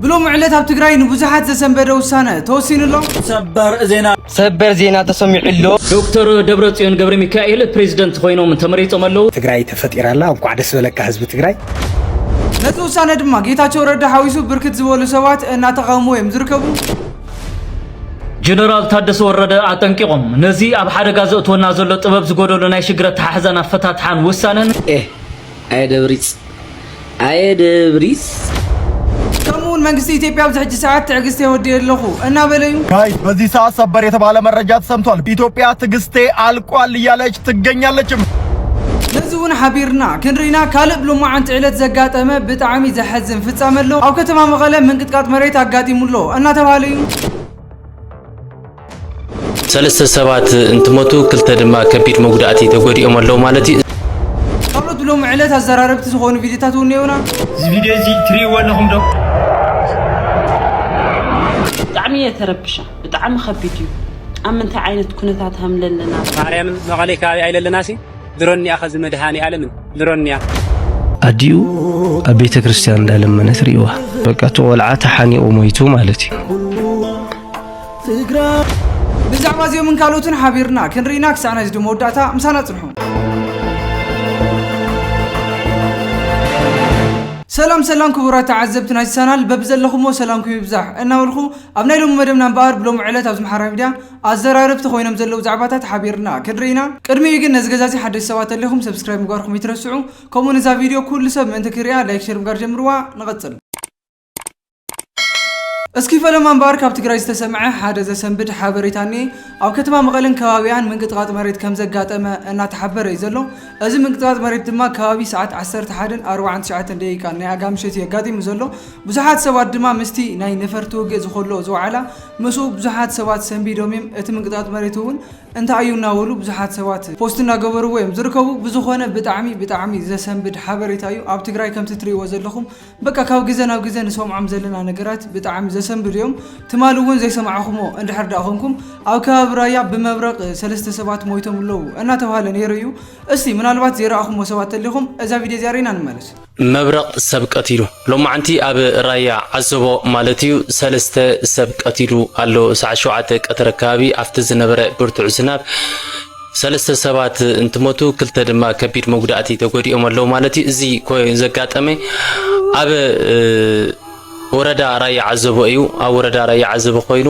ብሎም ዕለት ኣብ ትግራይ ንብዙሓት ዘሰንበደ ውሳነ ተወሲኑ ኣሎ። ሰበር ዜና። ሰበር ዜና ተሰሚዑ ኣሎ። ዶክተር ደብረጽዮን ገብረ ሚካኤል ፕሬዝደንት ኮይኖም ተመሪጾም ኣለዉ። ትግራይ ተፈጢራ ኣላ። እንኳዕ ደስ በለካ ህዝቢ ትግራይ። ነዚ ውሳነ ድማ ጌታቸው ረዳ ሓዊሱ ብርክት ዝበሉ ሰባት እናተቃወሙ እዮም ዝርከቡ። ጀነራል ታደሰ ወረደ ኣጠንቂቖም፣ ነዚ ኣብ ሓደጋ ዘእትወና ዘሎ ጥበብ ዝጎደሎ ናይ ሽግር ኣተሓሕዛን ኣፈታትሓን ውሳነን። ኤህ፣ ኣየ ደብሪጽ፣ ኣየ ደብሪጽ። ከምኡ እውን መንግስቲ ኢትዮጵያ ኣብዚ ሕጂ ሰዓት ትዕግስቲ የወዲየ ኣለኹ እናበለ እዩ። ጋይስ፣ በዚህ ሰዓት ሰበር የተባለ መረጃ ተሰምቷል። ኢትዮጵያ ትዕግስቴ አልቋል እያለች ትገኛለችም። ነዚ እውን ሓቢርና ክንርኢና ካልእ ብሎማዓንቲ ዕለት ዘጋጠመ ብጣዕሚ ዘሐዝን ፍጻመ ኣሎ። ኣብ ከተማ መቐለ ምንቅጥቃጥ መሬት ኣጋጢሙ ኣሎ እናተባሃለ እዩ። ሰለስተ ሰባት እንትሞቱ፣ ክልተ ድማ ከቢድ መጉዳእቲ ተጎዲኦም ኣለዉ ማለት እዩ። ካልኦት ብሎም ዕለት ኣዘራረብቲ ዝኾኑ ቪዲዮታት እውን እኔውና። እዚ ቪዲዮ እዚ ትርእይዎ ኣለኹም ዶ? ብጣዕሚ እየ ተረብሻ። ብጣዕሚ ከቢድ እዩ። ኣብ ምንታይ ዓይነት ኩነታት ሃም ለለና? ማርያምን መቐሌ ከባቢ ኣይለለናሲ ድሮን እኒኣ ኸዚ መድሃኒ ኣለምን ድሮን እኒኣ። ኣዲኡ ኣብ ቤተ ክርስቲያን እንዳለመነት ርእይዋ። በቃ እቲ ቆልዓ ተሓኒቑ ሞይቱ ማለት እዩ። ብዛዕባ እዚኦምን ካልኦትን ሓቢርና ክንርኢና ክሳዕ ናይዚ መወዳእታ ምሳና ጽንሑ። ሰላም ሰላም ክቡራት ተዓዘብቲ ናይዚ ቻናል፣ በብዘለኹሞ ሰላምኩም ይብዛሕ እናበልኩ ኣብ ናይ ሎሚ መደብና እምበኣር ብሎሚ ዕለት ኣብዚ ማሕበራዊ ሚድያ ኣዘራረብቲ ኮይኖም ዘለዉ ዛዕባታት ሓቢርና ክንርኢና። ቅድሚኡ ግን ነዚ ገዛዚ ሓደሽ ሰባት ተለኹም ሰብስክራይብ ምግባርኩም ይትረስዑ። ከምኡ ነዛ ቪድዮ ኩሉ ሰብ ምእንቲ ክሪኣ ላይክ ሼር ምግባር ጀምርዋ። ንቐጽል። እስኪ ፈለማ እምበኣር ካብ ትግራይ ዝተሰምዐ ሓደ ዘሰንብድ ሓበሬታ እኒኤ። ኣብ ከተማ መቐለን ከባቢኣን ምንቅጥቃጥ መሬት ከም ዘጋጠመ እናተሓበረ እዩ ዘሎ። እዚ ምንቅጥቃጥ መሬት ድማ ከባቢ ሰዓት ዓሰርተ ሓደን ኣርባዓን ትሽዓተን ደቂቃን ናይ ኣጋ ምሸት እዩ ኣጋጢሙ ዘሎ። ብዙሓት ሰባት ድማ ምስቲ ናይ ነፈርቲ ውግእ ዝኸልኦ ዝወዓላ ምስኡ ብዙሓት ሰባት ሰንቢዶም እዮም። እቲ ምንቅጥቃጥ መሬት እውን እንታይ እዩ እናበሉ ብዙሓት ሰባት ፖስት እናገበርዎ እዮም ዝርከቡ። ብዝኾነ ብጣዕሚ ብጣዕሚ ዘሰንብድ ሓበሬታ እዩ። ኣብ ትግራይ ከምቲ ትርእይዎ ዘለኹም በቃ ካብ ግዘ ናብ ግዘ ንሰምዖም ዘለና ነገራት ብጣዕሚ ዘሰንብዱ እዮም። ትማሊ እውን ዘይሰማዕኹሞ እንድሕር ደኣ ኾንኩም ኣብ ከባቢ ራያ ብመብረቕ ሰለስተ ሰባት ሞይቶም ኣለዉ እናተባህለ ነይሩ እዩ። እስቲ ምናልባት ዘይረኣኹሞ ሰባት ተሊኹም እዛ ቪድዮ እዚኣ ርኢና ንመለስ። መብረቕ ሰብ ቀቲሉ። ሎማዕንቲ ኣብ ራያ ዓዘቦ ማለት እዩ ሰለስተ ሰብ ቀቲሉ ኣሎ። ሰዓት ሸውዓተ ቀትሪ ኣከባቢ ኣብቲ ዝነበረ ብርቱዕ ዝናብ ሰለስተ ሰባት እንትሞቱ፣ ክልተ ድማ ከቢድ መጉዳእቲ ተጎዲኦም ኣለዉ ማለት እዩ። እዚ ኮ-፣ ዘጋጠመ ኣብ፣ እ፣ ወረዳ ራያ ዓዘቦ እዩ። ኣብ ወረዳ ራያ ዓዘቦ ኮይኑ፣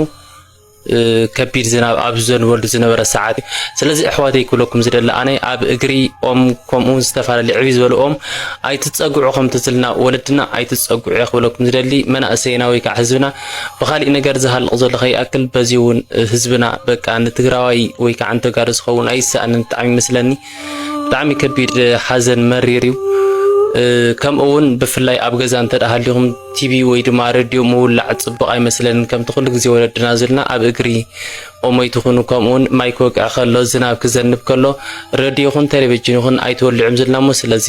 እ፣ ከቢድ ዝናብ ኣብ ዝዘንበሉ ዝነበረ ሰዓት እዩ። ስለዚ ኣሕዋተይ ክብለኩም ዝደሊ፣ ኣነ ኣብ እግሪ ኦም ከምኡ ዝተፈላለዩ ዕብይ ዝበሉ ኦም ኣይትጸግዑ፣ ከምቲ ዝልና ወለድና ኣይትጸግዑ እየ ክብለኩም ዝደሊ። መናእሰይና ወይ ከዓ ህዝብና ብኻሊእ ነገር ዝሃልቕ ዘሎ ከይኣክል፣ በዚ እውን ህዝብና በቃ ንትግራዋይ ወይ ከዓ ንተጋሩ ዝኸውን ኣይሰኣንን ብጣዕሚ ይመስለኒ። ብጣዕሚ ከቢድ ሓዘን መሪር እዩ። እ፣ ከምኡ እውን ብፍላይ ኣብ ገዛ እንተ ደኣ ሃሊኹም ቲቪ ወይ ድማ ሬድዮ ምውላዕ ጽቡቕ ኣይመስለንን። ከምቲ ኩሉ ግዜ ወለድና ዝብልና ኣብ እግሪ ኦም ኣይትኹኑ። ከምኡ እውን ማይ ክወቅዕ ከሎ፣ ዝናብ ክዘንብ ከሎ ሬድዮ ይኹን ቴሌቪዥን ይኹን ኣይትወልዑም ዝብልና እሞ፣ ስለዚ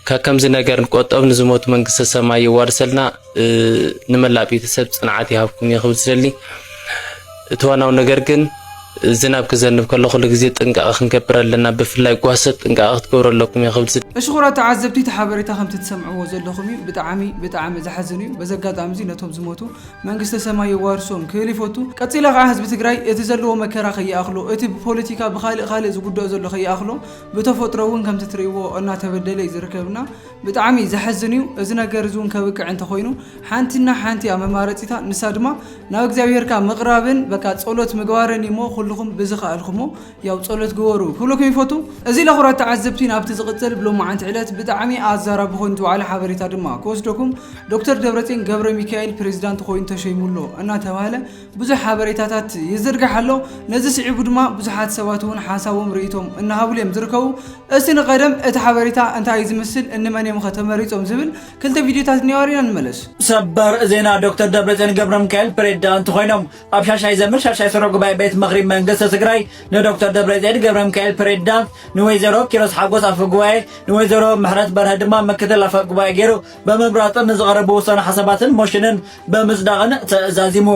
ካብ ከምዚ ነገር ንቆጠብ፣ ንዝሞቱ መንግስተ ሰማይ የዋርሰልና። እ፣ ንመላእ ቤተሰብ ጽንዓት ይሃብኩም እየ ክብል ዝደሊ። እቲ ዋናው ነገር ግን ዝናብ ክዘንብ ከሎ ኩሉ ግዜ ጥንቃቐ ክንገብር ኣለና። ብፍላይ ጓሶት ጥንቃቐ ክትገብሩ ኣለኩም እየ ክብል ዝደሊ። እሺ፣ ክቡራት ተዓዘብቲ፣ እቲ ሓበሬታ ከምቲ ትሰምዕዎ ዘለኹም እዩ። ብጣዕሚ፣ ብጣዕሚ ዘሕዝን እዩ። በዚ ኣጋጣሚ እዚ ነቶም ዝሞቱ መንግስተ ሰማይ የዋርሶም ክብል ይፈቱ። ቀጺለ ከዓ ህዝቢ ትግራይ እቲ ዘለዎ መከራ ከይኣኽሎ፣ እቲ ብፖለቲካ ብኻልእ ካልእ ዝጉደኦ ዘሎ ከይኣኽሎ፣ ብተፈጥሮ እውን ከምቲ ትርእይዎ እናተበደለ እዩ ዝርከብና። ብጣዕሚ ዘሕዝን እዩ። እዚ ነገር እዚ እውን ከብቅዕ እንተኾይኑ፣ ሓንቲና ሓንቲ እያ መማረፂታ፣ ንሳ ድማ ናብ እግዚኣብሄርካ ምቕራብን በቃ ጸሎት ምግባርን እዩ። እሞ ኩልኹም ብዝኸኣልኩሞ ያው ጸሎት ግበሩ ክብለኩም ይፈቱ። እዚ ለኹራት ተዓዘብቲ ናብቲ ዝቕጽል ብሎማዓንቲ ዕለት ብጣዕሚ ኣዛራቢ ኮይኑ ዝወዓለ ሓበሬታ ድማ ክወስደኩም፣ ዶክተር ደብረጽዮን ገብረ ሚካኤል ፕሬዚዳንት ኮይኑ ተሸይሙ ኣሎ እናተባህለ ብዙሕ ሓበሬታታት ይዝርጋሕ ኣሎ። ነዚ ስዒቡ ድማ ብዙሓት ሰባት እውን ሓሳቦም ርእይቶም እናሃብሉ እዮም ዝርከቡ። እስቲ ንቐደም እቲ ሓበሬታ እንታይ እዩ ዝምስል፣ እንመን እዮም ኸ ተመሪጾም ዝብል ክልተ ቪድዮታት እኒኦ ሪና ንመለስ። ሰበር ዜና፣ ዶክተር ደብረጽዮን ገብረ ሚካኤል ፕሬዚዳንት ኮይኖም ኣብ ሻሻይ ዘምር ሻሻይ ስረ ጉባኤ ቤት ምኽሪ መንግስቲ ትግራይ ንዶክተር ደብረጽዮን ገብረ ሚካኤል ፕሬዚዳንት፣ ንወይዘሮ ኪሮስ ሓጎስ ኣፈ ጉባኤ፣ ንወይዘሮ ምሕረት በርሀ ድማ ምክትል ኣፈ ጉባኤ ገይሩ ብምምራጽን ንዝቐረቡ ውሳነ ሓሳባትን ሞሽንን ብምጽዳቕን ተዛዚሙ።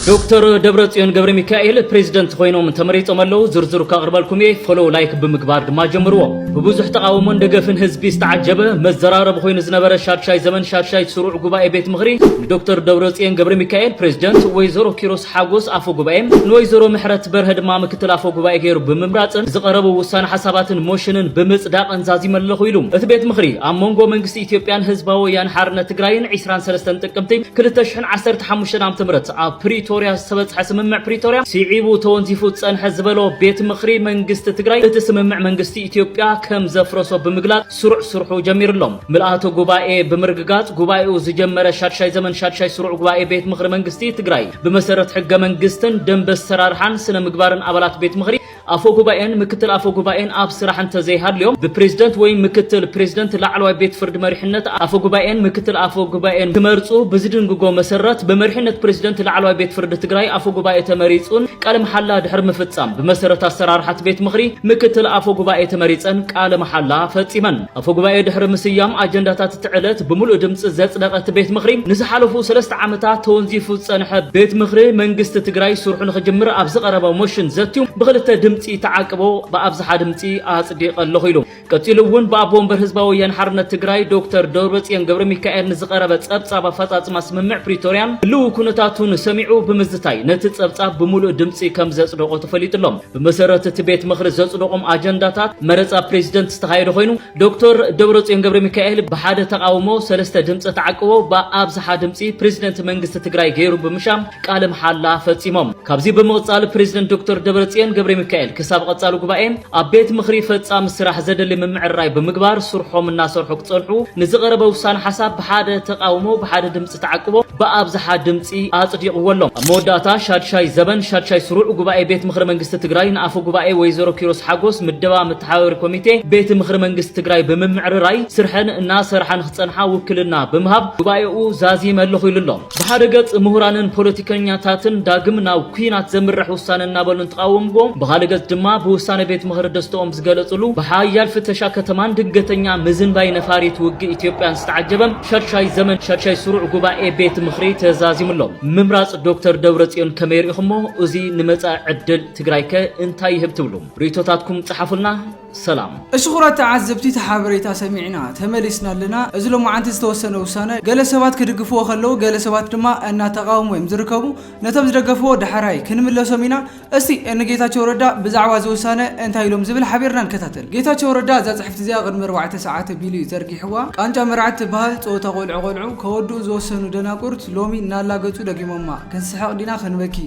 ዶክተር ደብረጽዮን ገብረ ሚካኤል ፕሬዚደንት ኮይኖም ተመሪጾም ኣለዉ። ዝርዝሩ ካቕርበልኩም እየ። ፎሎው፣ ላይክ ብምግባር ድማ ጀምርዎ። ብብዙሕ ተቓውሞን ደገፍን ህዝቢ ዝተዓጀበ መዘራረቢ ኮይኑ ዝነበረ ሻድሻይ ዘመን ሻድሻይ ስሩዕ ጉባኤ ቤት ምኽሪ ንዶክተር ደብረጽዮን ገብረ ሚካኤል ፕሬዚደንት፣ ወይዘሮ ኪሮስ ሓጎስ ኣፈ ጉባኤ፣ ንወይዘሮ ምሕረት በርሀ ድማ ምክትል ኣፈ ጉባኤ ገይሩ ብምምራጽን ዝቐረቡ ውሳነ ሓሳባትን ሞሽንን ብምጽዳቕን ዛዚመ ኣለኹ ኢሉ። እቲ ቤት ምኽሪ ኣብ መንጎ መንግስቲ ኢትዮጵያን ህዝባዊ ወያነ ሓርነት ትግራይን ዒስራን ሰለስተን ጥቅምቲ ክልተ ሽሕን ዓሰርተ ሓሙሽተን ዓመተ ምህረት ኣብ ፕሪቶርያ ዝተበጽሐ ስምምዕ ፕሪቶርያ ስዒቡ ተወንዚፉ ዝጸንሐ ዝበሎ ቤት ምኽሪ መንግስቲ ትግራይ፣ እቲ ስምምዕ መንግስቲ ኢትዮጵያ ከም ዘፍረሶ ብምግላጽ ስሩዕ ስርሑ ጀሚሩ ኣሎ። ምልኣተ ጉባኤ ብምርግጋጽ ጉባኤኡ ዝጀመረ ሻድሻይ ዘመን ሻድሻይ ስሩዕ ጉባኤ ቤት ምኽሪ መንግስቲ ትግራይ ብመሰረት ሕገ መንግስትን ደንበ ኣሰራርሓን ስነ ምግባርን ኣባላት ቤት ምኽሪ ኣፈ ጉባኤን ምክትል ኣፈ ጉባኤን ኣብ ስራሕ እንተዘይሃልዮም ብፕሬዝደንት ወይ ምክትል ፕሬዝደንት ላዕለዋይ ቤት ፍርዲ መሪሕነት ኣፈ ጉባኤን ምክትል ኣፈ ጉባኤን ክመርጹ ብዝድንግጎ መሰረት ብመሪሕነት ፕሬዝደንት ላዕለዋይ ቤት ፍርዲ ትግራይ ኣፈ ጉባኤ ተመሪጹን ቃለ መሓላ ድሕሪ ምፍጻም ብመሰረት ኣሰራርሓት ቤት ምኽሪ ምክትል ኣፈ ጉባኤ ተመሪጸን ቃለ መሓላ ፈጺመን። ኣፈ ጉባኤ ድሕሪ ምስያም ኣጀንዳታት እቲ ዕለት ብምሉእ ድምፂ ዘጽደቐ እቲ ቤት ምኽሪ ንዝሓለፉ ሰለስተ ዓመታት ተወንዚፉ ዝጸንሐ ቤት ምኽሪ መንግስቲ ትግራይ ስርሑ ንኽጅምር ኣብ ዝቐረበ ሞሽን ዘትዩ ብኽልተ ድምፂ ተዓቅቦ ብኣብዝሓ ድምፂ ኣጽዲቐ ኣለኹ ኢሉ። ቀጺሉ እውን ብኣቦ ወንበር ህዝባዊ ወያነ ሓርነት ትግራይ ዶክተር ደብረጽዮን ገብረ ሚካኤል ንዝቐረበ ጸብጻብ ኣፈጻጽማ ስምምዕ ፕሪቶርያን ህልው ኩነታቱን ሰሚዑ ብምዝታይ ነቲ ጸብጻብ ብምሉእ ድምፂ ከም ዘጽደቖ ተፈሊጡ ኣሎ። ብመሰረት እቲ ቤት ምኽሪ ዘጽደቖም ኣጀንዳታት መረጻ ፕሬዚደንት ዝተኻየደ ኮይኑ ዶክተር ደብረጽዮን ገብረ ሚካኤል ብሓደ ተቓውሞ ሰለስተ ድምፂ ተዓቅቦ ብኣብዝሓ ድምፂ ፕሬዚደንት መንግስቲ ትግራይ ገይሩ ብምሻም ቃለ መሓላ ፈጺሞም። ካብዚ ብምቕጻል ፕሬዚደንት ዶክተር ደብረጽዮን ገብረ ሚካኤል ክሳብ ቀጻሊ ጉባኤ ኣብ ቤት ምኽሪ ፈጻሚ ስራሕ ዘደሊ ምምዕርራይ ብምግባር ስርሖም እናሰርሑ ክጸንሑ ንዝቐረበ ውሳነ ሓሳብ ብሓደ ተቓውሞ ብሓደ ድምፂ ተዓቅቦ ብኣብዝሓ ድምፂ ኣጽዲቕዎ ኣሎ። ኣብ መወዳእታ ሻድሻይ ዘበን ሻድሻይ ስሩዕ ጉባኤ ቤት ምኽሪ መንግስቲ ትግራይ ንኣፈ ጉባኤ ወይዘሮ ኪሮስ ሓጎስ ምደባ መተሓባበሪ ኮሚቴ ቤት ምኽሪ መንግስቲ ትግራይ ብምምዕርራይ ስርሐን እናሰርሓ ንክጸንሓ ውክልና ብምሃብ ጉባኤኡ ዛዚመ ኣለኹ ኢሉ ኣሎ። ብሓደ ገጽ ምሁራንን ፖለቲከኛታትን ዳግም ናብ ኲናት ዘምርሕ ውሳነ እናበሉ እንትቃወምዎ፣ ብኻልእ ገጽ ድማ ብውሳነ ቤት ምኽሪ ደስተኦም ዝገለጽሉ ብሓያል ፍተሻ ከተማን ድንገተኛ ምዝንባይ ነፋሪት ውግእ ኢትዮጵያን ዝተዓጀበ ሻድሻይ ዘመን ሻድሻይ ስሩዕ ጉባኤ ቤት ምኽሪ ተዛዚሙ ኣሎ። ምምራጽ ዶክተር ደብረጽዮን ከመይ ርኢኹሞ? እዚ ንመጻኢ ዕድል ትግራይከ እንታይ ይህብ ትብሉ? ርእይቶታትኩም ጸሓፉልና። ሰላም። እሺ ክቡራት ተዓዘብቲ፣ እቲ ሓበሬታ ሰሚዕና ተመሊስና ኣለና። እዚ ሎማዓንቲ ዝተወሰነ ውሳነ ገለ ሰባት ክድግፍዎ ከለዉ፣ ገለ ሰባት ድማ እናተቃወሙ እዮም ዝርከቡ። ነቶም ዝደገፍዎ ዳሕራይ ክንምለሶም ኢና። እስቲ ንጌታቸው ረዳ ብዛዕባ እዚ ውሳነ እንታይ ኢሎም ዝብል ሓቢርና ንከታተል። ጌታቸው ረዳ እዛ ጽሕፍቲ እዚኣ ቅድሚ ኣርባዕተ ሰዓት ኣቢሉ እዩ ዘርጊሕዋ። ቃንጫ መርዓት ትበሃል ጸወታ ቆልዑ ቆልዑ ከወድኡ ዝወሰኑ ደናቁርት ሎሚ እናላገጹ ደጊሞማ። ክንስሕቕ ዲና ክንበኪ?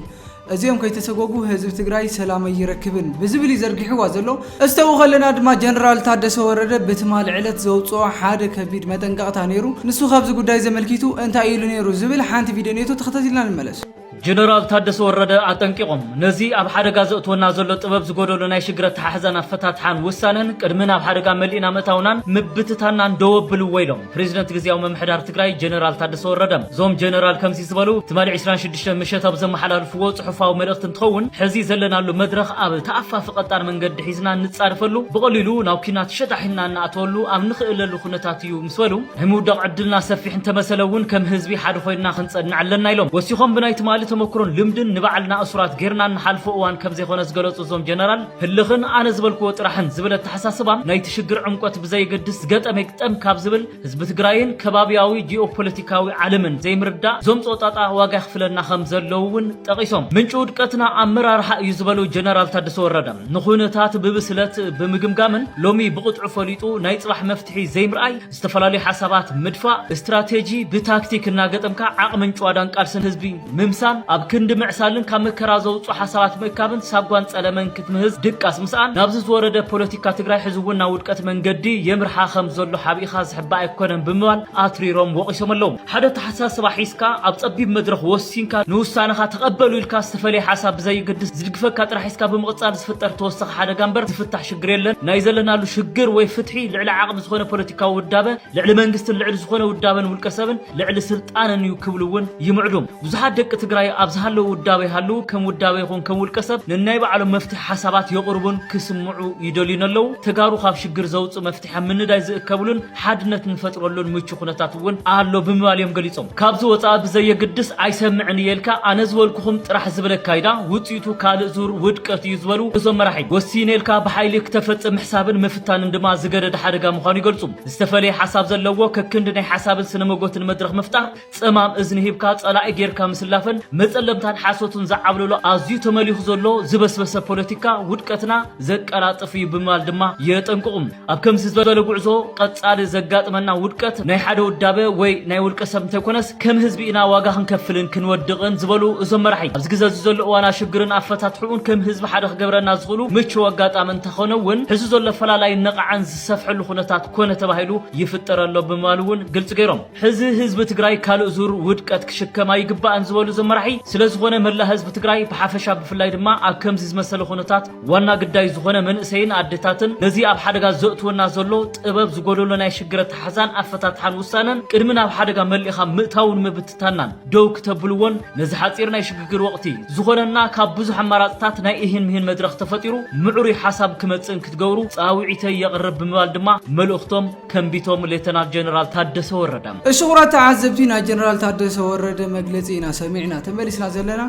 እዚኦም ከይተሰጎጉ ህዝቢ ትግራይ ሰላም ኣይረክብን ብዝብል እዩ ዘርጊሕዋ ዘሎ። እስተው ከለና ድማ ጀነራል ታደሰ ወረደ ብትማሊ ዕለት ዘውፅኦ ሓደ ከቢድ መጠንቀቕታ ነይሩ። ንሱ ካብዚ ጉዳይ ዘመልኪቱ እንታይ ኢሉ ነይሩ ዝብል ሓንቲ ቪድዮ ኔቶ ተኸታቲልና ንመለስ። ጀነራል ታደሰ ወረደ ኣጠንቂቖም፣ ነዚ ኣብ ሓደጋ ዘእትወና ዘሎ ጥበብ ዝጎደሎ ናይ ሽግር ኣተሓሕዛን ኣፈታትሓን ውሳነን ቅድሚ ናብ ሓደጋ መሊእና ምእታውናን ምብትታናን ደው ኣብልዎ ኢሎም ፕሬዚደንት ግዝያዊ ምምሕዳር ትግራይ ጀነራል ታደሰ ወረደ። እዞም ጀነራል ከምዚ ዝበሉ ትማሊ ዕስራን ሽዱሽተን ምሸት ኣብ ዘመሓላለፍዎ ጽሑፋዊ መልእኽቲ እንትኸውን፣ ሕዚ ዘለናሉ መድረኽ ኣብ ተኣፋፊ ቀጣን መንገዲ ሒዝና እንጻረፈሉ፣ ብቐሊሉ ናብ ኲናት ሸታሒና እንኣትወሉ ኣብ ንኽእለሉ ኩነታት እዩ ምስ በሉ፣ ናይ ምውዳቕ ዕድልና ሰፊሕ እንተመሰለ እውን ከም ህዝቢ ሓደ ኮይንና ክንጸንዕ ኣለና ኢሎም። ወሲኾም ብናይ ትማሊ ተመክሮን ልምድን ንባዕልና እሱራት ጌርና እንሓልፎ እዋን ከም ዘይኮነ ዝገለጹ እዞም ጀነራል፣ ህልኽን ኣነ ዝበልክዎ ጥራሕን ዝብል ኣተሓሳስባ ናይቲ ሽግር ዕምቆት ብዘየገድስ ዝገጠመ ይግጠም ካብ ዝብል ህዝቢ ትግራይን ከባቢያዊ ጂኦፖለቲካዊ ዓለምን ዘይምርዳእ ዘምፅኦ ጣጣ ዋጋ ይኽፍለና ከም ዘለዉ እውን ጠቒሶም። ምንጪ ውድቀትና ኣመራርሓ እዩ ዝበሉ ጀነራል ታደሰ ወረደ፣ ንኩነታት ብብስለት ብምግምጋምን ሎሚ ብቕጥዑ ፈሊጡ ናይ ፅባሕ መፍትሒ ዘይምርኣይ፣ ዝተፈላለዩ ሓሳባት ምድፋእ፣ ስትራቴጂ ብታክቲክ እናገጠምካ ዓቕምን ጭዋዳን ቃልስን ህዝቢ ምምሳን፣ ኣብ ክንዲ ምዕሳልን ካብ መከራ ዘውፅኡ ሓሳባት ምእካብን ሳጓን ፀለመን ክትምህዝ ድቃስ ምስኣን፣ ናብዚ ዝወረደ ፖለቲካ ትግራይ ሕዚ እውን ናብ ውድቀት መንገዲ የምርሓ ከም ዘሎ ሓቢእኻ ዝሕባእ ኣይኮነን ብምባል ኣትሪሮም ወቒሶም ኣለዉ። ሓደ ኣተሓሳስባ ሒዝካ ኣብ ጸቢብ መድረኽ ወሲንካ ንውሳነኻ ተቐበሉ ኢልካ ዝተፈለየ ሓሳብ ብዘይግድስ ዝድግፈካ ጥራሕ ሒዝካ ብምቕጻል ዝፍጠር ተወሳኺ ሓደጋ እምበር ዝፍታሕ ሽግር የለን። ናይ ዘለናሉ ሽግር ወይ ፍትሒ ልዕሊ ዓቕሚ ዝኾነ ፖለቲካዊ ውዳበ፣ ልዕሊ መንግስትን ልዕሊ ዝኾነ ውዳበን ውልቀ ሰብን ልዕሊ ስልጣንን እዩ ክብሉ እውን ይምዕዱ። ብዙሓት ደቂ ትግራይ ኣብ ዝሃለዉ ውዳበ ይሃልዉ፣ ከም ውዳበ ይኹን ከም ውልቀ ሰብ ነናይ ባዕሎም መፍትሒ ሓሳባት የቕርቡን ክስምዑ ይደልዩን ኣለዉ። ተጋሩ ካብ ሽግር ዘውፅእ መፍትሒ ኣብ ምንዳይ ዝእከብሉን ሓድነት ንፈጥረሉን ምቹ ኩነታት እውን ኣሎ ብምባል እዮም ገሊፆም። ካብዚ ወፃኢ ብዘየግድስ ኣይሰምዕን እየ ኢልካ ኣነ ዝበልኩኹም ጥራሕ ዝብል ኣካይዳ ውፅኢቱ ካልእ ዙር ውድቀት እዩ ዝበሉ እዞም መራሒ፣ ወሲነ ኢልካ ብሓይሊ ክተፈፅም ምሕሳብን ምፍታንን ድማ ዝገደደ ሓደጋ ምዃኑ ይገልፁ። ዝተፈለየ ሓሳብ ዘለዎ ከክንዲ ናይ ሓሳብን ስነ መጎትን መድረኽ ምፍጣር፣ ጸማም እዝኒ ሂብካ ጸላኢ ጌርካ ምስላፍን መጸለምታን ሓሶትን ዝዓብለሎ ኣዝዩ ተመሊኹ ዘሎ ዝበስበሰ ፖለቲካ ውድቀትና ዘቀላጥፍ እዩ ብምባል ድማ የጠንቅቑ። ኣብ ከምዚ ዝበለ ጉዕዞ ቀጻሊ ዘጋጥመና ውድቀት ናይ ሓደ ውዳበ ወይ ናይ ውልቀ ሰብ እንተይኮነስ ከም ህዝቢ ኢና ዋጋ ክንከፍልን ክንወድቕን ዝበሉ እዞም መራሒ፣ ኣብዚ ግዘ እዚ ዘሎ እዋና ሽግርን ኣፈታትሕኡን ከም ህዝቢ ሓደ ክገብረና ዝኽእሉ ምቹው ኣጋጣሚ እንተኾነ እውን ሕዚ ዘሎ ፈላላይ ነቓዕን ዝሰፍሐሉ ኩነታት ኮነ ተባሂሉ ይፍጠር ኣሎ ብምባል እውን ግልፂ ገይሮም። ሕዚ ህዝቢ ትግራይ ካልእ ዙር ውድቀት ክሽከም ኣይግባእን ዝበሉ እዞም መራሒ፣ ስለ ዝኾነ መላእ ህዝቢ ትግራይ ብሓፈሻ ብፍላይ ድማ ኣብ ከምዚ ዝመሰለ ኩነታት ዋና ግዳይ ዝኾነ መንእሰይን ኣዴታትን ነዚ ኣብ ሓደጋ ዘእትወና ዘሎ ጥበብ ዝጎደሎ ናይ ሽግር ኣተሓሕዛን ኣፈታትሓን ውሳነን ቅድሚ ናብ ሓደጋ መሊእኻ ምእታውን ምብትታናን ደው ክተብልዎን ነዚ ሓፂር ናይ ሽግግር ወቕቲ ዝኾነና ካብ ብዙሕ ኣማራፅታት ናይ እሂን ምሂን መድረኽ ተፈጢሩ ምዕሩይ ሓሳብ ክመፅእን ክትገብሩ ፃውዒተይ የቕርብ ብምባል ድማ መልእኽቶም ከንቢቶም ሌተናል ጀነራል ታደሰ ወረደ። እሺ ክቡራት ተዓዘብቲ፣ ናይ ጀነራል ታደሰ ወረደ መግለጺ ኢና ሰሚዕና ተመሊስና ዘለና።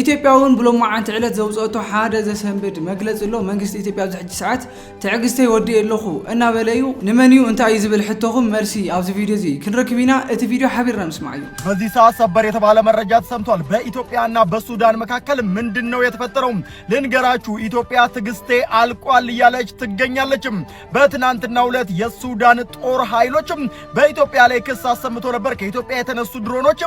ኢትዮጵያ እውን ብሎማዓንቲ ዕለት ዘውፀአቶ ሓደ ዘሰንብድ መግለጺ ኣሎ። መንግስቲ ኢትዮጵያ ኣብዚ ሕጂ ሰዓት ትዕግስተይ ወዲኤ ኣለኹ እናበለ እዩ። ንመን እዩ እንታይ እዩ ዝብል ሕቶኹም መልሲ ኣብዚ ቪድዮ እዚ ክንረክብ ኢና። እቲ ቪድዮ ሓቢርና ንስማዕ እዩ። በዚህ ሰዓት ሰበር የተባለ መረጃ ተሰምቷል። በኢትዮጵያና በሱዳን መካከል ምንድን ነው የተፈጠረው? ልንገራችሁ፣ ኢትዮጵያ ትዕግስቴ አልቋል እያለች ትገኛለች። በትናንትናው ዕለት የሱዳን ጦር ኃይሎች በኢትዮጵያ ላይ ክስ አሰምቶ ነበር። ከኢትዮጵያ የተነሱ ድሮኖች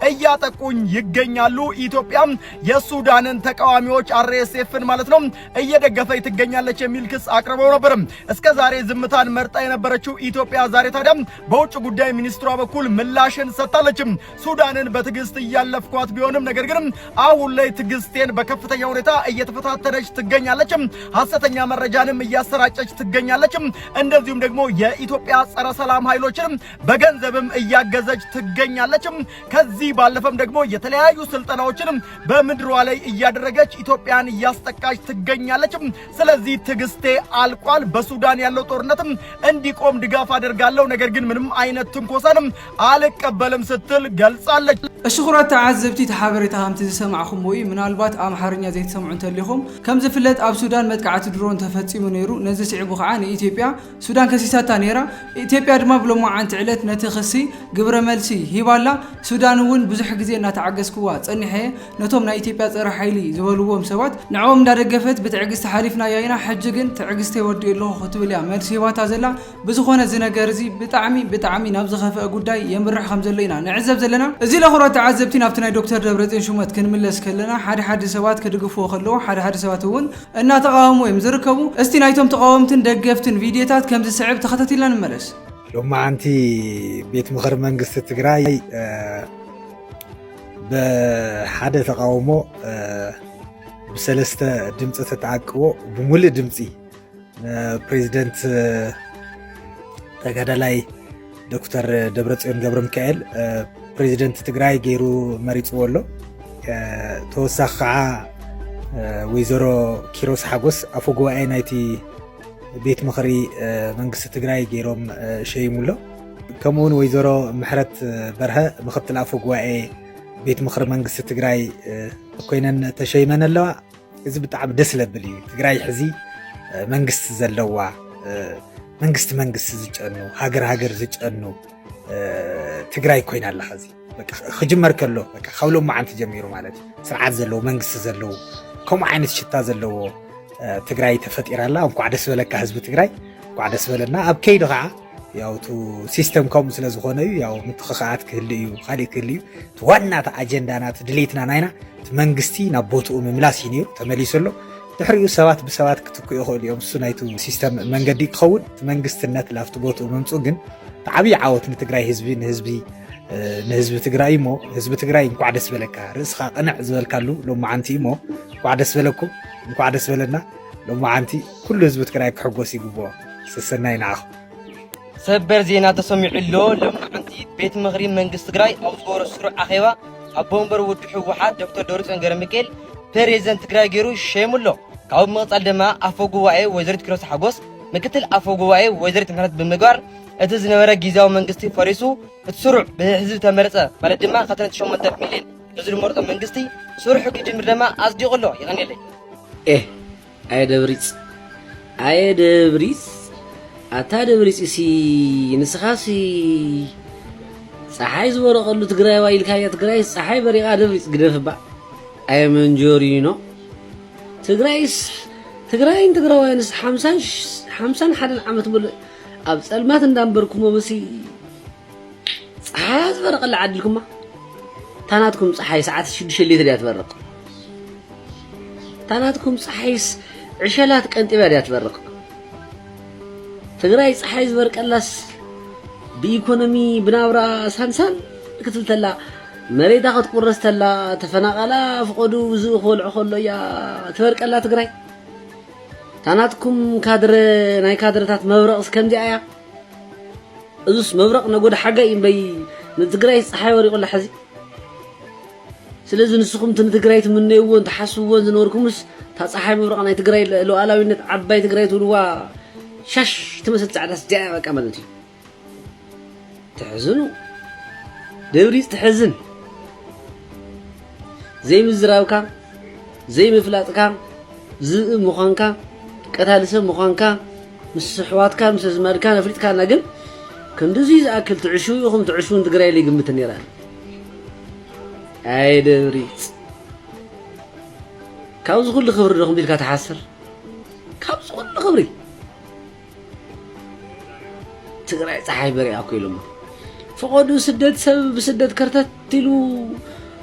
እያጠቁኝ ይገኛሉ። ኢትዮጵያ የሱዳንን ተቃዋሚዎች አር ኤስ ኤፍን ማለት ነው እየደገፈች ትገኛለች የሚል ክስ አቅርበው ነበር። እስከ ዛሬ ዝምታን መርጣ የነበረችው ኢትዮጵያ ዛሬ ታዲያ በውጭ ጉዳይ ሚኒስትሯ በኩል ምላሽን ሰጥታለች። ሱዳንን በትዕግስት እያለፍኳት ቢሆንም ነገር ግን አሁን ላይ ትዕግስቴን በከፍተኛ ሁኔታ እየተፈታተነች ትገኛለች። ሐሰተኛ መረጃንም እያሰራጨች ትገኛለች። እንደዚሁም ደግሞ የኢትዮጵያ ጸረ ሰላም ኃይሎችንም በገንዘብም እያገዘች ትገኛለች። ከዚህ ባለፈም ደግሞ የተለያዩ ስልጠናዎችንም በምድሯ ላይ እያደረገች ኢትዮጵያን እያስጠቃች ትገኛለች። ስለዚህ ትዕግስቴ አልቋል። በሱዳን ያለው ጦርነትም እንዲቆም ድጋፍ አደርጋለሁ። ነገር ግን ምንም አይነት ትንኮሳንም አልቀበልም ስትል ገልጻለች። እሺ ክቡራት ተዓዘብቲ፣ እቲ ሓበሬታ ከምቲ ዝሰማዕኹምዎ እዩ። ምናልባት ኣምሓርኛ ዘይትሰምዑ እንተሊኹም፣ ከም ዝፍለጥ ኣብ ሱዳን መጥቃዕቲ ድሮን ተፈጺሙ ነይሩ። ነዚ ስዒቡ ከዓ ንኢትዮጵያ ሱዳን ከሲሳታ ነይራ። ኢትዮጵያ ድማ ብሎማዓንቲ ዕለት ነቲ ክሲ ግብረ መልሲ ሂባላ። ሱዳን እውን ብዙሕ ግዜ እናተዓገስክዋ ጸኒሐ እየ። ነቶም ናይ ኢትዮጵያ ጸረ ሓይሊ ዝበልዎም ሰባት ንዕኦም እንዳደገፈት ብትዕግስቲ ሓሊፍናያ ኢና። ሕጂ ግን ትዕግስተይ ወዲኡ ኣለኹ ክትብል እያ መልሲ ሂባታ ዘላ። ብዝኾነ እዚ ነገር እዚ ብጣዕሚ ብጣዕሚ ናብ ዝኸፍአ ጉዳይ የምርሕ ከም ዘሎ ኢና ንዕዘብ ዘለና። እዚ ለኹራት ተዓዘብቲ ናብቲ ናይ ዶክተር ደብረጽዮን ሹመት ክንምለስ ከለና ሓደ ሓደ ሰባት ክድግፍዎ ከለዉ ሓደ ሓደ ሰባት እውን እናተቃወሙ እዮም ዝርከቡ። እስቲ ናይቶም ተቃወምትን ደገፍትን ቪድዮታት ከም ዝስዕብ ተኸታቲልና ንመለስ። ሎማዓንቲ ቤት ምኽሪ መንግስቲ ትግራይ፣ እ፣ ብሓደ ተቃውሞ፣ እ፣ ብሰለስተ ድምፂ ተተዓቅቦ ብሙሉእ ድምፂ፣ እ፣ ፕሬዚደንት፣ እ፣ ተጋዳላይ ዶክተር ደብረጽዮን ገብረ ሚካኤል፣ እ፣ ፕሬዚደንት ትግራይ ገይሩ መሪፅዎ ኣሎ። እ፣ ተወሳኺ ከዓ፣ እ፣ ወይዘሮ ኪሮስ ሓጎስ ኣፈ ጉባኤ ናይቲ ቤት ምኽሪ፣ እ፣ መንግስቲ ትግራይ ገይሮም፣ እ፣ ሸይሙ ኣሎ። ከምኡ እውን ወይዘሮ ምሕረት በርሀ ምኽትል ኣፈ ጉባኤ ቤት ምኽሪ መንግስቲ ትግራይ፣ እ፣ ኮይነን ተሸይመን ኣለዋ። እዚ ብጣዕሚ ደስ ለብል እዩ። ትግራይ ሕዚ፣ እ፣ መንግስቲ ዘለዋ፣ እ፣ መንግስቲ መንግስቲ ዝጨኑ፣ ሃገር ሃገር ዝጨኑ፣ እ፣ ትግራይ ኮይና ኣላ። ሕዚ በቃ ክጅመር ከሎ በቃ ካብ ሎማዓንቲ ጀሚሩ ማለት እዩ። ስርዓት ዘለዎ፣ መንግስቲ ዘለዎ፣ ከምኡ ዓይነት ሽታ ዘለዎ፣ እ፣ ትግራይ ተፈጢራ ኣላ። እንኳዕ ደስ በለካ ህዝቢ ትግራይ፣ እንኳዕ ደስ በለና። ኣብ ከይዲ ከዓ ያው እቲ ሲስተም ከምኡ ስለ ዝኾነ እዩ። ያው ምትኽኻኣት ክህሉ እዩ፣ ካሊእ ክህሉ እዩ። እቲ ዋና እቲ ኣጀንዳና፣ እቲ ድሌትና ናይና እቲ መንግስቲ ናብ ቦትኡ ምምላስ እዩ ነይሩ፣ ተመሊሱ ኣሎ። ድሕሪኡ ሰባት ብሰባት ክትክኡ ይኽእሉ እዮም። እሱ ናይቲ ሲስተም መንገዲ ክኸውን፣ እቲ መንግስትነት ላብቲ ቦትኡ ምምፅኡ ግን እቲ ዓብዪ ዓወት ንትግራይ ህዝቢ፣ ንህዝቢ፣ እ፣ ንህዝቢ ትግራይ እሞ፣ ህዝቢ ትግራይ እንኳዕ ደስ በለካ፣ ርእስኻ ቅንዕ ዝበልካሉ ሎማዓንቲ እሞ፣ እንኳዕ ደስ በለኩም፣ እንኳዕ ደስ በለና። ሎማዓንቲ ኩሉ ህዝቢ ትግራይ ክሕጎስ ይግብኦ። ሰሰናይ ንዓኹም። ሰበር ዜና ተሰሚዑ ኣሎ። ሎማዓንቲ ቤት ምኽሪ መንግስቲ ትግራይ ኣብ ዝገበሮ ስሩዕ ኣኼባ ኣቦ ወንበር ውድብ ህወሓት ዶክተር ደብረፅዮን ገብረሚካኤል ፕሬዝደንት ትግራይ ገይሩ ሸይሙ ኣሎ። ካብኡ ብምቕፃል ድማ ኣፈ ጉባኤ ወይዘሪት ኪሮስ ሓጎስ ምክትል ኣፈ ጉባኤ ወይዘሪት ምህረት ብምግባር እቲ ዝነበረ ግዝያዊ መንግስቲ ፈሪሱ እቲ ስሩዕ ብህዝቢ ተመረፀ ማለት ድማ ክልተ ነጥቢ ሸሞንተ ሚልዮን ህዝቢ ዝመረፆ መንግስቲ ስርሑ ክጅምር ድማ ኣፅዲቑ ኣሎ። የቐንየለይ። ኤህ ኣየ ደብሪፅ ኣየ ደብሪፅ ኣታ ደብሪፅ ሲ ንስኻሲ ፀሓይ ዝበረቐሉ ትግራይ ዋ ኢልካያ። ትግራይ ፀሓይ በሪቓ ደብሪፅ ግደፍባ። ኣየ መንጆሪኖ ትግራይስ ትግራይን ትግራዋይንስ ሓምሳን ሓምሳን ሓደን ዓመት ሙሉእ ኣብ ፀልማት እንዳንበርኩሞ መሲ ፀሓያ ዝበረቐላ ዓዲልኩማ። ታናትኩም ፀሓይ ሰዓት ሽዱሽተ ሌት ድያ ትበርቕ። ታናትኩም ፀሓይስ ዕሸላት ቀንጢባ ድያ ትበርቕ። ትግራይ ፀሓይ ዝበርቀላስ ብኢኮኖሚ ብናብራ ሳንሳን ክትብል ተላ መሬታ ክትቁረስ ተላ ተፈናቐላ ፍቐዱ ዝእ ክበልዑ ከሎ እያ ትበርቀላ ትግራይ። ታናትኩም ካድረ ናይ ካድረታት መብረቕስ ከምዚኣ እያ። እዙስ መብረቕ ነጎዳ ሓጋይ እምበይ ንትግራይ ፀሓይ ወሪቑላ ሕዚ። ስለዚ ንስኹም እቲ ንትግራይ ትምነይዎን ትሓስብዎን ዝነበርኩምስ እታ ፀሓይ መብረቕ ናይ ትግራይ ሉዓላዊነት ዓባይ ትግራይ ትብልዋ ሻሽ ትመስል ፃዕዳ ስጃያ በቃ ማለት እዩ። ትሕዝኑ ደብሪፅ ትሕዝን ዘይምዝራብካ ዘይምፍላጥካ ዝእ ምዃንካ ቀታሊ ሰብ ምዃንካ ምስ ኣሕዋትካ ምስ ኣዝማድካ ኣፍሊጥካና ግን ክንድዚ ዝኣክል ትዕሽው ኢኹም ትዕሽው ንትግራይ ኢለ ይግምት ነይረ። ኣይ ደብሪፅ ካብዚ ኩሉ ክብሪ ዶ ከምዚ ኢልካ ትሓስር? ካብዚ ኩሉ ክብሪ ትግራይ ፀሓይ በሪኣ እኮ ኢሎሞ። ፈቐዱ ስደት ሰብ ብስደት ከርተት ኢሉ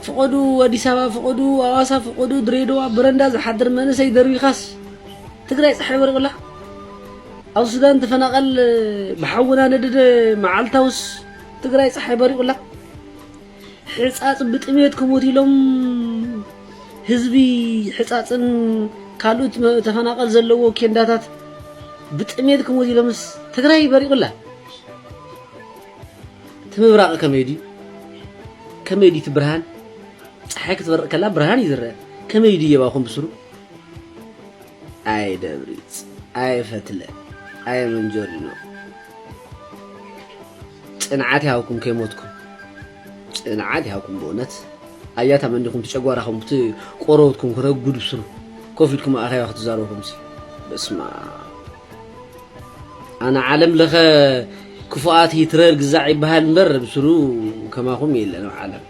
ፈቐዱ ኣዲስ ኣበባ ፈቐዱ ኣዋሳ ፈቐዱ ድሬዳዋ በረንዳ ዝሓድር መንእሰይ ደርቢኻስ ትግራይ ፀሓይ በሪቑላ። ኣብ ሱዳን ተፈናቐል ብሓውና ነደደ መዓልታውስ ትግራይ ፀሓይ በሪቑላ። ሕፃፅ ብጥሜት ክሞት ኢሎም ህዝቢ ሕፃፅን ካልኦት ተፈናቐል ዘለዎ ኬንዳታት ብጥሜት ክሞት ኢሎምስ ትግራይ በሪቑላ። እቲ ምብራቕ ከመይ ድዩ? ከመይ ድዩ እቲ ብርሃን? ፀሓይ ክትበርቕ ከላ ብርሃን እዩ ዝረአ። ከመይ ድዩ የባኹም ብስሩ? ኣየ ደብሪፅ ኣየ ፈትለ ኣየ መንጀሪኖ ፅንዓት ይሃብኩም ከይሞትኩም ፅንዓት ይሃብኩም ብእውነት ኣያታ መንዲኹም ትጨጓራኹም እቲ ቆረበትኩም ክረጉድ ብስሩ ኮፍ ኢልኩም ኣኼባ ክትዛረቡ ከምዚ በስማ ኣነ ዓለም ለኸ ክፉኣት ሂትረር ግዛዕ ይበሃል እምበር ብስሩ ከማኹም የለን ኣብ ዓለም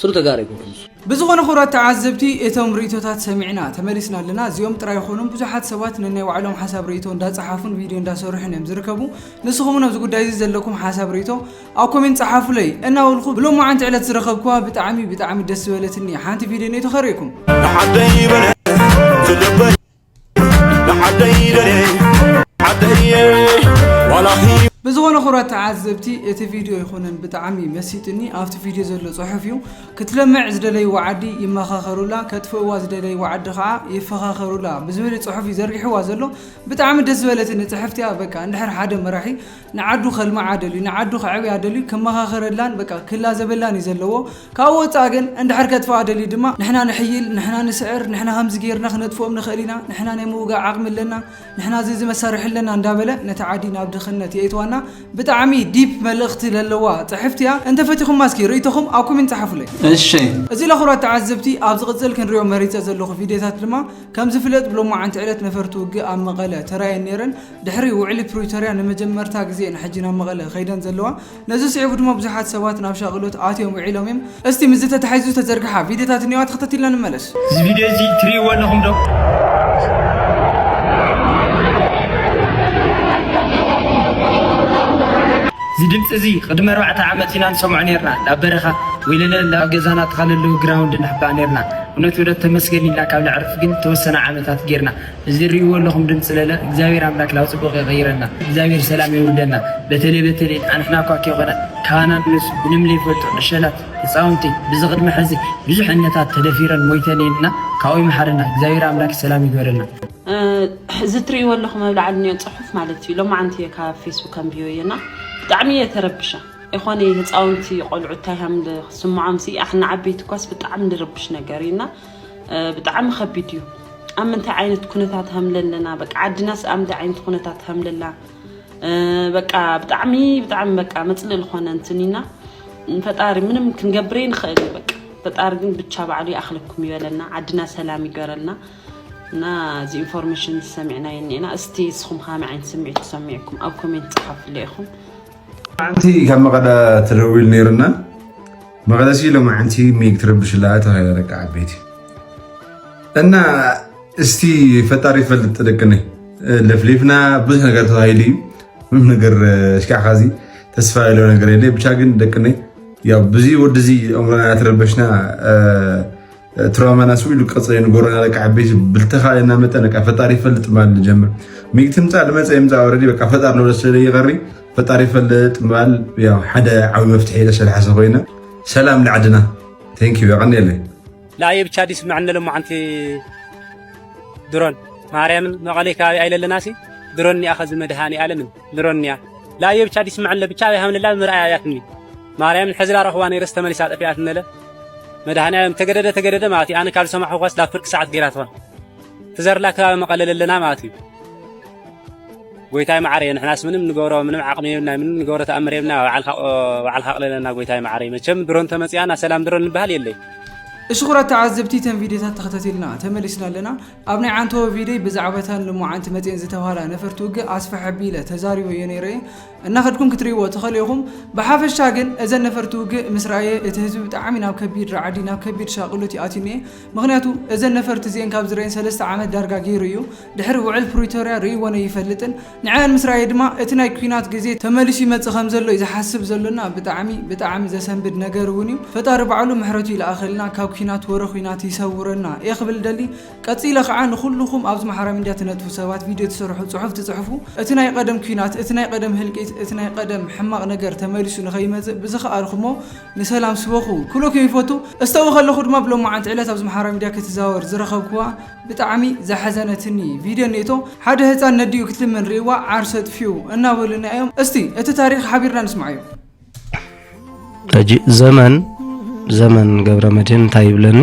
ስሩ ተጋሩ ኣይኮንኩም ንሱ። ብዝኾነ ክቡራት ተዓዘብቲ እቶም ርእይቶታት ሰሚዕና ተመሊስና ኣለና። እዚኦም ጥራይ ኣይኮኑን፣ ብዙሓት ሰባት ነናይ ባዕሎም ሓሳብ ርእይቶ እንዳጸሓፉን ቪድዮ እንዳሰርሑን እዮም ዝርከቡ። ንስኹም እውን ኣብዚ ጉዳይ እዚ ዘለኩም ሓሳብ ርእይቶ ኣብ ኮሜንት ጸሓፉለይ እናበልኩ ብሎማዓንቲ ዕለት ዝረኸብኩዋ ብጣዕሚ ብጣዕሚ ደስ ዝበለትኒ ሓንቲ ቪድዮ እኔቶ ከርእየኩም። ንዓደይ በለ ንዓደይ ደለ ዓደየ ዋላ ብዝኾነ ክቡራት ተዓዘብቲ እቲ ቪድዮ ኣይኮነን ብጣዕሚ መሲጥኒ። ኣብቲ ቪድዮ ዘሎ ፅሑፍ እዩ። ክትለምዕ ዝደለይዋ ዓዲ ይመኻኸሩላ፣ ከጥፍእዋ ዝደለይዋ ዓዲ ከዓ ይፈኻኸሩላ ብዝብል እዩ ፅሑፍ እዩ ዘርጊሕዋ ዘሎ። ብጣዕሚ ደስ ዝበለትኒ ፅሕፍቲ እያ። በቃ እንድሕር ሓደ መራሒ ንዓዱ ከልምዓ ደልዩ፣ ንዓዱ ከዕብያ ደልዩ ክመኻኸረላን በቃ ክላዘበላን እዩ ዘለዎ። ካብኡ ወፃእ ግን እንድሕር ከጥፍኣ ደልዩ ድማ ንሕና ንሕይል፣ ንሕና ንስዕር፣ ንሕና ከምዚ ገይርና ክነጥፍኦም ንኽእል ኢና፣ ንሕና ናይ ምውጋእ ዓቕሚ ኣለና፣ ንሕና እዚ እዚ መሳርሒ ኣለና እንዳበለ ነታ ዓዲ ናብ ድኽነት የእትዋና። ብጣዕሚ ዲፕ መልእኽቲ ለለዋ ፅሕፍቲ እያ። እንተፈቲኹማ እስኪ ርእይቶኹም ኣብ ኮሜንት ፀሓፉለይ። እሺ። እዚ ለኹራት ተዓዘብቲ ኣብ ዝቕፅል ክንሪኦ መሪፀ ዘለኹ ቪድዮታት ድማ ከም ዝፍለጥ ብሎማዓንቲ ዕለት ነፈርቲ ውግእ ኣብ መቐለ ተራእየን ነይረን። ድሕሪ ውዕሊ ፕሪቶርያ ንመጀመርታ ግዜ እየን ሕጂ ናብ መቐለ ከይደን ዘለዋ። ነዚ ስዒቡ ድማ ብዙሓት ሰባት ናብ ሻቕሎት ኣትዮም ውዒሎም እዮም። እስቲ ምስዚ ተታሒዙ ዝተዘርግሓ ቪድዮታት እኒዋ ተኸታቲልና ንመለስ። እዚ ቪድዮ እዚ ትርእይዎ ኣለኹም ዶ? እዚ ድምፂ እዚ ቅድሚ ኣርባዕተ ዓመት ኢና ንሰምዖ ነርና። ናብ በረኻ ወይ ለለ ናብ ገዛና ተኻለለዉ ግራውንድ ንሕባእ ነርና። እውነት እውነት ተመስገን ኢልና ካብ ነዕርፍ ግን ተወሰነ ዓመታት ጌርና። እዚ እሪእዎ ኣለኹም ድምፂ ለለ እግዚኣብሔር ኣምላክ ናብ ፅቡቅ ይቀይረና እግዚኣብሔር ሰላም የውርደና በተለይ በተለይ ኣንሕና እኳ ከይኮነ ካህናት ምስ ምንም ለይፈልጡ ዕሸላት ህፃውንቲ ብዚ ቅድሚ ሕዚ ብዙሕ እነታት ተደፊረን ሞይተን እየን እና ካብኡ ይምሓረና እግዚኣብሔር ኣምላክ ሰላም ይግበረልና። እዚ እትርእይዎ ኣለኹም ኣብ ላዕሊ እኒኦ ፅሑፍ ማለት እዩ ሎማዓንቲ እየ ካብ ፌስቡክ ኣንቢበዮ እና ብጣዕሚ እየ ተረቢሻ። ይኾነ ህፃውንቲ ቆልዑ እንታይ ሃም ዝስምዖም ሲ ኣሕና ዓበይቲ ኳስ ብጣዕሚ ንርብሽ ነገር ኢና። ብጣዕሚ ከቢድ እዩ። ኣብ ምንታይ ዓይነት ኩነታት ሃም ለለና በቃ ዓድናስ ኣብ ምንታይ ዓይነት ኩነታት ሃም ለላ። በቃ ብጣዕሚ ብጣዕሚ በቃ መፅልእ ዝኾነ እንትን ኢና። ፈጣሪ ምንም ክንገብር ንኽእል እዩ። በቃ ፈጣሪ ግን ብቻ ባዕሉ ይኣኽለኩም ይበለና፣ ዓድና ሰላም ይገረልና። እና እዚ ኢንፎርሜሽን ዝሰሚዕና የኒና። እስቲ እስኹም ከመይ ዓይነት ስምዒት ተሰሚዕኩም ኣብ ኮሜንት ጸሓፉለይ ኢኹም። ኣንቲ ካብ መቐለ ተደዊሉ ነይሩና። መቐለሲ ሎማዓንቲ ሚግ ትረብሽላ ተባሂላ ደቂ ዓበይቲ። እና እስቲ ፈጣሪ ይፈልጥ ደቅነይ። ለፍሊፍና ብዙሕ ነገር ተባሂሉ እዩ። ምንም ነገር፣ እሽካዕ ኻዚ ተስፋ የለው ነገር የለ። ብቻ ግን ደቅነይ ያው ብዙ ወድዚ እምሮና ያተረበሽና ትራውማና ስው ኢሉ ቀጽለ ንጎረና ደቂ ዓበይቲ ብልተኻለና መጠን በቃ ፈጣሪ ይፈልጥ ማል ንጀምር። ሚግ ትምጻእ ልመጸ ይምጻእ ኦረዲ በቃ ፈጣሪ ለውለ ስለ ይቐሪ ፈጣሪ ይፈልጥ ማል ያው ሓደ ዓቢ መፍትሒ ኢለ ስለ ሓሰብ ኮይነ ሰላም ንዓድና። Thank you፣ የቐንየለይ። ላየ ብቻ ዲስ መዕነ ለማዓንቲ ድሮን ማርያምን መቐሌ ከባቢ ኣይለለናሲ ድሮን እኒኣ ኸዚ መድሃኒ ኣለምን ድሮን እኒኣ ላየ ብቻ ዲስ መዕለ ብቻ ኣበይ ሃምልላ ምርኣያ እያትኒ ማርያምን ሕዝላ ረኽባ ነይረስ ተመሊሳ ጠፊኣትነለ መድሃኒ ኣለም ተገደደ ተገደደ ማለት እዩ ኣነ ካብ ዝሰማሕኳስ ላብ ፍርቂ ሰዓት ገይራ ትኾን ትዘርላ ከባቢ መቐለ ለለና ማለት እዩ ጎይታይ መዓረየ ንሕናስ ምንም ንገብሮ ምንም ዓቕሚ የብና ምንም ንገብሮ ተኣምር የብና ባዕልካ ባዕልካ ኣቕለለና ጎይታይ መዓረየ መቸም ድሮን ተመፅያ ና ሰላም ድሮን ንበሃል የለይ እሽኹራት ተዓዘብቲ ተን ቪድዮታት ተኸታቲልና ተመሊስና ኣለና ኣብ ናይ ዓንተዎ ቪድዮይ ብዛዕባ እተን ልሙዓንቲ መፅየን ዝተባህላ ነፈርቲ ውግእ ኣስፍሕ ኣቢለ ተዛሪበዮ ነይረ እናኸድኩም ክትርእይዎ ትኽእሉ ኢኹም ብሓፈሻ ግን እዘን ነፈርቲ ውግእ ምስ ረኣየ እቲ ህዝቢ ብጣዕሚ ናብ ከቢድ ራዕዲ ናብ ከቢድ ሻቕሎት ይኣትዩኒ እየ ምኽንያቱ እዘን ነፈርቲ እዚአን ካብ ዝረአየን ሰለስተ ዓመት ዳርጋ ገይሩ እዩ ድሕሪ ውዕል ፕሪቶርያ ርእይዎን ኣይፈልጥን ንዕኣን ምስ ረኣየ ድማ እቲ ናይ ኲናት ግዜ ተመሊሱ ይመጽእ ከም ዘሎ እዩ ዝሓስብ ዘሎና ብጣዕሚ ብጣዕሚ ዘሰንብድ ነገር እውን እዩ ፈጣሪ ባዕሉ ምሕረቱ ይልኣኸልና ካብ ኲናት ወረ ኲናት ይሰውረና እየ ክብል ደሊ ቀጺለ ከዓ ንኹልኹም ኣብዚ ማሕበራዊ ሚድያ ትነጥፉ ሰባት ቪድዮ ትሰርሑ ጽሑፍ ትጽሕፉ እቲ ናይ ቀደም ኲናት እቲ ናይ ቀደም ህልቂት እቲ ናይ ቀደም ሕማቕ ነገር ተመሊሱ ንኸይመጽእ ብዝኸኣልኩሞ ንሰላም ስበኹ ክብለኩም ይፈቱ። እስተው ከለኹ ድማ ብሎማዓንቲ ዕለት ኣብዚ ማሕበራዊ ሚድያ ክትዛወር ዝረኸብኩዋ ብጣዕሚ ዘሐዘነትኒ ቪድዮ እኒእቶ ሓደ ህፃን ነዲኡ ክትልምን ርእይዋ ዓርሰ ጥፊኡ እናበሉና እዮም። እስቲ እቲ ታሪኽ ሓቢርና ንስማዓዮ። ሕጂ ዘመን ዘመን ገብረ መድህን እንታይ ይብለኒ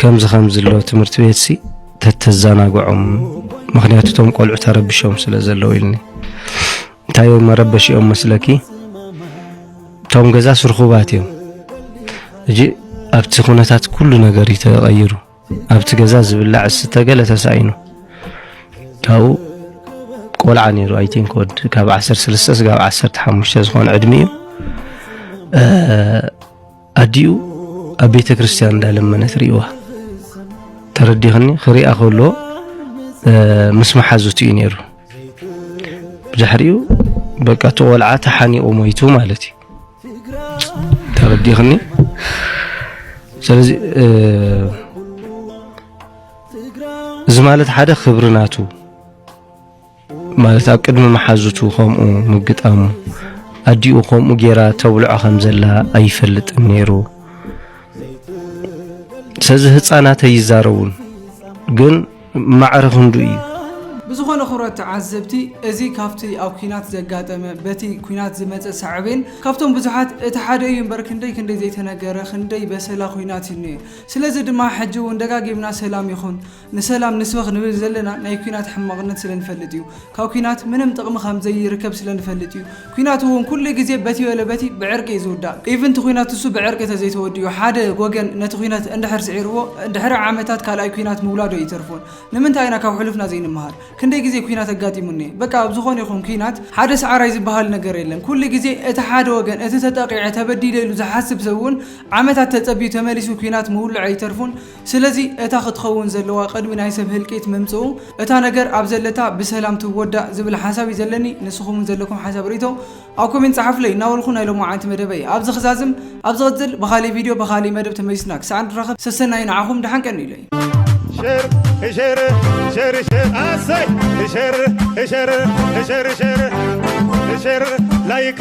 ከምዚ ከምዚ ኣሎ ትምህርቲ ቤትሲ ተተዘናግዖም ምኽንያቱ እቶም ቆልዑ ተረብሾም ስለ ዘለዉ ኢልኒ። እንታይ እዮም መረበሺኦም መስለኪ? እቶም ገዛስ ርኹባት እዮም። ሕጂ ኣብቲ ኩነታት ኩሉ ነገር እዩ ተቐይሩ። ኣብቲ ገዛ ዝብላዕ ዝስተ ገለ ተሳኢኑ። ካብኡ ቆልዓ ነይሩ፣ I think ወዲ ካብ ዓሰርተ ሰለስተ ስጋብ ዓሰርተ ሓሙሽተ ዝኾነ ዕድሚኡ። ኣዲኡ ኣብ ቤተ ክርስቲያን እንዳለመነት ርእይዋ። ተረዲኽኒ? ክሪኣ ከሎ ምስ መሓዙቱ እዩ ነይሩ። ብድሕሪኡ በቃ እቲ ቆልዓ ተሓኒቑ ሞይቱ ማለት እዩ። ተረዲኽኒ? ስለዚ እዚ ማለት ሓደ ክብሪ ናቱ ማለት ኣብ ቅድሚ መሓዙቱ ከምኡ ምግጣሙ ኣዲኡ ከምኡ ጌራ ተብልዖ ከም ዘላ ኣይፈልጥን ነይሩ። ስለዚ ህፃናት ኣይዛረቡን ግን ማዕረ ክንዱ እዩ። ብዝኾነ ክብረት ተዓዘብቲ፣ እዚ ካብቲ ኣብ ኲናት ዘጋጠመ፣ በቲ ኲናት ዝመጸ ሳዕቤን፣ ካብቶም ብዙሓት እቲ ሓደ እዩ እምበር ክንደይ ክንደይ ዘይተነገረ፣ ክንደይ በሰላ ኲናት እዩ እኒኦ። ስለዚ ድማ ሕጂ እውን ደጋጊምና ሰላም ይኹን፣ ንሰላም ንስበኽ ንብል ዘለና ናይ ኲናት ሕማቕነት ስለ ንፈልጥ እዩ። ካብ ኲናት ምንም ጥቕሚ ከም ዘይርከብ ስለ ንፈልጥ እዩ። ኲናት እውን ኩሉ ግዜ በቲ በለ በቲ ብዕርቂ እዩ ዝውዳእ። ኢቭን እቲ ኲናት እሱ ብዕርቂ ተዘይተወዲኡ ሓደ ወገን ነቲ ኲናት እንድሕር ስዒርዎ ድሕሪ ዓመታት ካልኣይ ኲናት ምውላዶ ኣይተርፎን። ንምንታይ ኢና ካብ ሕሉፍና ዘይንመሃር? ክንደይ ግዜ ኲናት ኣጋጢሙኒ። በቃ ኣብ ዝኾነ ይኹን ኲናት ሓደ ሰዓራይ ዝበሃል ነገር የለን። ኩሉ ግዜ እቲ ሓደ ወገን እቲ ተጠቒዐ ተበዲለ ኢሉ ዝሓስብ ሰብ እውን ዓመታት ተጸቢዩ ተመሊሱ ኲናት ምውልዑ ኣይተርፉን። ስለዚ እታ ክትኸውን ዘለዋ ቅድሚ ናይ ሰብ ህልቂት ምምጽኡ እታ ነገር ኣብ ዘለታ ብሰላም ትወዳእ ዝብል ሓሳብ እዩ ዘለኒ። ንስኹም እውን ዘለኩም ሓሳብ ርእይቶ ኣብ ኮሜንት ጸሓፉለይ እናበልኩ ናይ ሎማዓንቲ መደበይ ኣብዚ ክዛዝም። ኣብ ዝቕጽል ብኻልእ ቪድዮ ብኻልእ መደብ ተመሊስና ክሳዕ ንራኸብ ሰሰናዩ ንዓኹም ደሓን ቀንዩለይ። ሸር ሸር ሸር ሸር ኣሰይ ሸር ሸር ሸር ሸር ላይክ